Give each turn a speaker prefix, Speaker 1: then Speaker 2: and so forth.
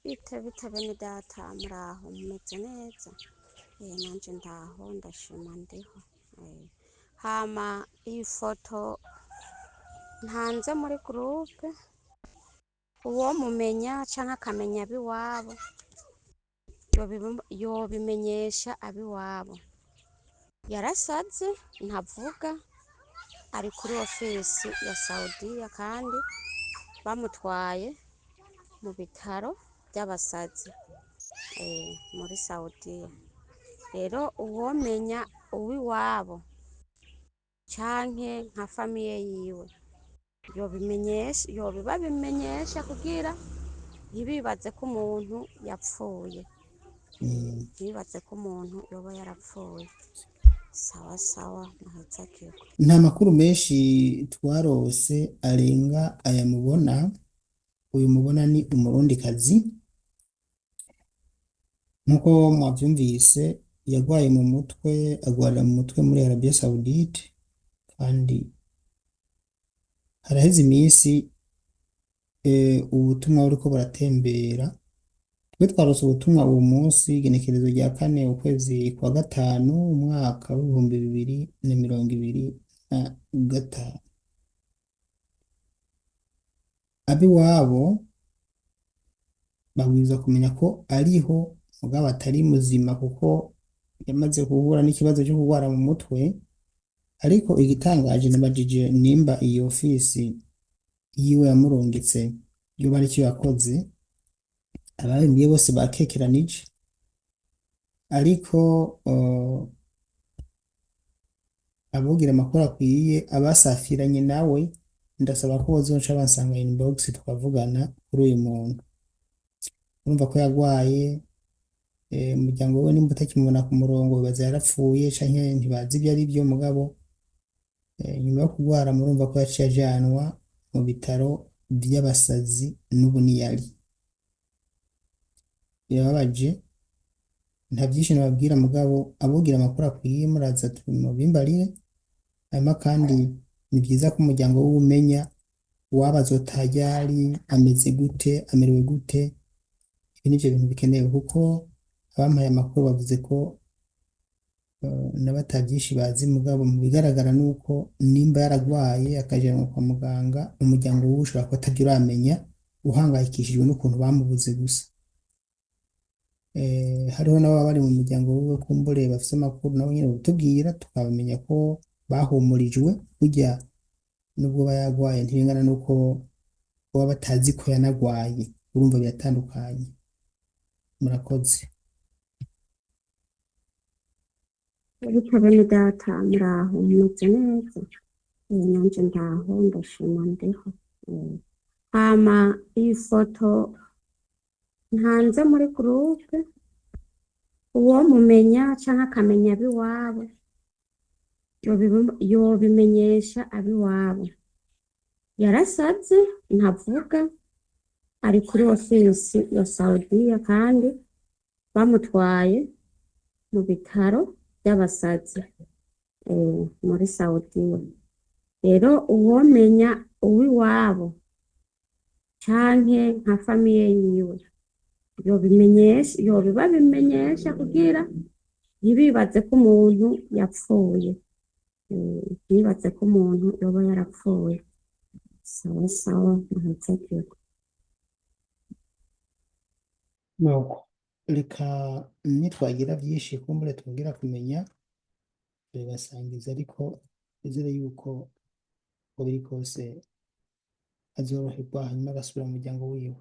Speaker 1: Bite bite bene data, muraho mumeze neza? Nanje ndaho ndashima ndiho. Hama iyi foto ntanze muri groupe, uwo mumenya canke akamenya abiwabo yobimenyesha abiwabo. Yarasaze ntavuga, ari kuri ofisi ya Saudiya kandi bamutwaye mu bitaro by'abasazi muri Saudiya. Rero uwomenya uwiwabo canke nka famille yiwe yobimenyesha, yobibabimenyesha kugira ntibibaze ko umuntu yapfuye. Ntibibaze ko umuntu yoba yarapfuye. Sawa sawa, muhezagirwe.
Speaker 2: Nta makuru menshi twarose arenga aya mubona. Uyu mubona ni umurundikazi, nk'uko mwavyumvise yagwaye mu mutwe, agwarira mu mutwe muri Arabie Saoudite, kandi haraheze iminsi ubutumwa buriko buratembera. Twe twarose ubutumwa uwo munsi, igenekerezo rya 4 ukwezi kwa 5 umwaka w'2025. Abiwabo babwirizwa kumenya ko ariho, mugabo atari muzima kuko yamaze guhura n'ikibazo cyo kurwara mu mutwe. Ariko igitangaje, nabajije nimba iyi ofisi yiwe yamurungitse yoba aricyo yakoze, ababimbwiye bose bakekeranije, ariko abogira amakuru akwiye abasafiranye nawe, ndasaba ko bozoca bansanga inbox tukavugana kuri uyu muntu. Urumva ko yagwaye, umuryango we nimba utakimubona ku murongo bibaza yarapfuye canke ntibazi ibyo ari byo, mugabo nyuma yo kugwara murumva ko yaciye ajanwa mu bitaro vy'abasazi n'ubu niyari. Birababaje, nta vyinshi nababwira, mugabo abogira amakuru akwiye muraza mubimbarire. Hanyuma kandi ni vyiza ko umuryango w'umenya uwaba azotaha ryari, ameze gute, amerewe gute. Ibi nivyo bintu bikenewe, kuko abampaye amakuru bavuze ko nabo ata vyinshi bazi, mugabo mu bigaragara nuko nimba yaragwaye akajanwa kwa muganga, umuryango wiwe ushobora kuba atavyo uramenya, uhangayikishijwe n'ukuntu bamubuze gusa. Hariho n'ababa bari mu muryango wiwe kumbure bafise amakuru, nabo nyene botubwira tukabamenya ko bahumurijwe. Burya nubwo aba yagwaye ntibingana nuko baba batazi ko yanagwaye, urumva biratandukanye. Murakoze.
Speaker 1: Bite bene data, muraho mumeze neza? Nanje ndaho ndashima ndiho. Hama iyi foto ntanze muri groupe, uwo mumenya canke akamenya abiwabo yobimenyesha abiwabo. Yarasaze ntavuga, ari kuri ofisi ya Saudiya kandi bamutwaye mu bitaro by'abasazi muri Saudiya. Rero uwomenya uwiwabo canke nka famille yiwe yobimenyesha, yobibabimenyesha kugira ntibibaze ko umuntu yapfuye. Ntibibaze ko umuntu yoba yarapfuye. Sawa sawa, muhezagirwe.
Speaker 2: Nuko reka nitwagira vyinshi kumbure twongera kumenya tubibasangiza, ariko twizere yuko uko biri kose azoroherwa hanyuma agasubira mu muryango wiwe.